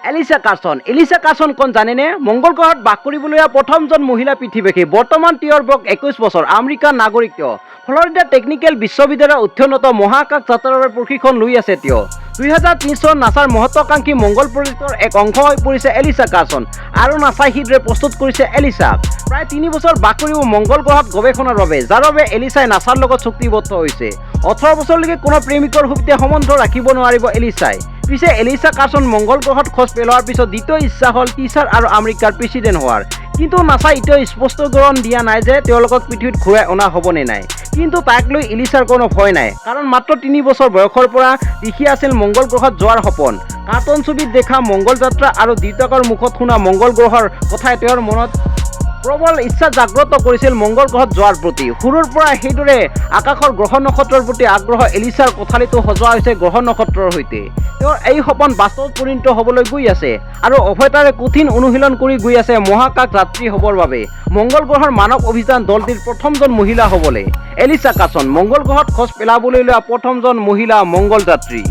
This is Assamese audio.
এলিচা কাৰ্চন। এলিচা কাৰ্চন কোন জানেনে? মংগল গ্ৰহত বাস কৰিবলৈ প্ৰথমজন মহিলা পৃথিৱীবাসী। বৰ্তমান তেওঁৰ বয়স 21 বছৰ। আমেৰিকাৰ নাগৰিক তেওঁ। ফ্লৰিডা টেকনিকেল বিশ্ববিদ্যালয়ৰ অধ্যয়নৰত মহাকাশ যাত্ৰাৰ বাবে প্ৰশিক্ষণ লৈ আছে তেওঁ। 2030 চনত নাছাৰ মহত্বাকাংক্ষী মংগল প্ৰজেক্টৰ এক অংশ হৈ পৰিছে এলিচা কাৰ্চন আৰু নাছাই শীঘ্ৰে প্ৰস্তুত কৰিছে এলিচাক প্ৰায় 3 বছৰ বাস কৰিব মংগল গ্ৰহত গৱেষণাৰ বাবে, যাৰ বাবে এলিচাই নাছাৰ লগত চুক্তিবদ্ধ হৈছে। 18 বছৰলৈকে কোনো প্ৰেমিকৰ সৈতে সম্বন্ধ ৰাখিব নোৱাৰিব এলিচাই। পিছে এলিচা কাৰ্চন মংগল গ্ৰহত খোজ পেলোৱাৰ পিছত দ্বিতীয় ইচ্ছা হ'ল টিচাৰ আৰু আমেৰিকাৰ প্ৰেচিডেণ্ট হোৱাৰ। কিন্তু নাছাই এতিয়াও স্পষ্টীকৰণ দিয়া নাই যে তেওঁলোকক পৃথিৱীত ঘূৰাই অনা হ'বনে নাই। কিন্তু তাক লৈ এলিচাৰ কোনো ভয় নাই, কাৰণ মাত্ৰ 3 বছৰ বয়সৰ পৰা দেখি আছিল মংগল গ্ৰহত যোৱাৰ সপোন। কাৰ্টুন ছবিত দেখা মংগল যাত্ৰা আৰু দেউতাকৰ মুখত শুনা মংগল গ্ৰহৰ কথাই তেওঁৰ মনত প্ৰবল ইচ্ছা জাগ্ৰত কৰিছিল মংগল গ্ৰহত যোৱাৰ প্ৰতি। সৰুৰ পৰা সেইদৰে আকাশৰ গ্ৰহ নক্ষত্ৰৰ প্ৰতি আগ্ৰহ এলিচাৰ কোঠালিটো সজোৱা হৈছে গ্ৰহ নক্ষত্ৰৰ সৈতে। তেওঁৰ এই সপোন বাস্তৱত পৰিণত হ'বলৈ গৈ আছে আৰু অভয়তাৰে কঠিন অনুশীলন কৰি গৈ আছে মহাকাশ যাত্ৰী হ'বৰ বাবে, মংগল গ্ৰহৰ মানৱ অভিযান দলটিৰ প্ৰথমজন মহিলা হ'বলৈ। এলিচা কাৰ্চন, মংগল গ্ৰহত খোজ পেলাবলৈ লোৱা প্ৰথমজন মহিলা মংগল যাত্ৰী।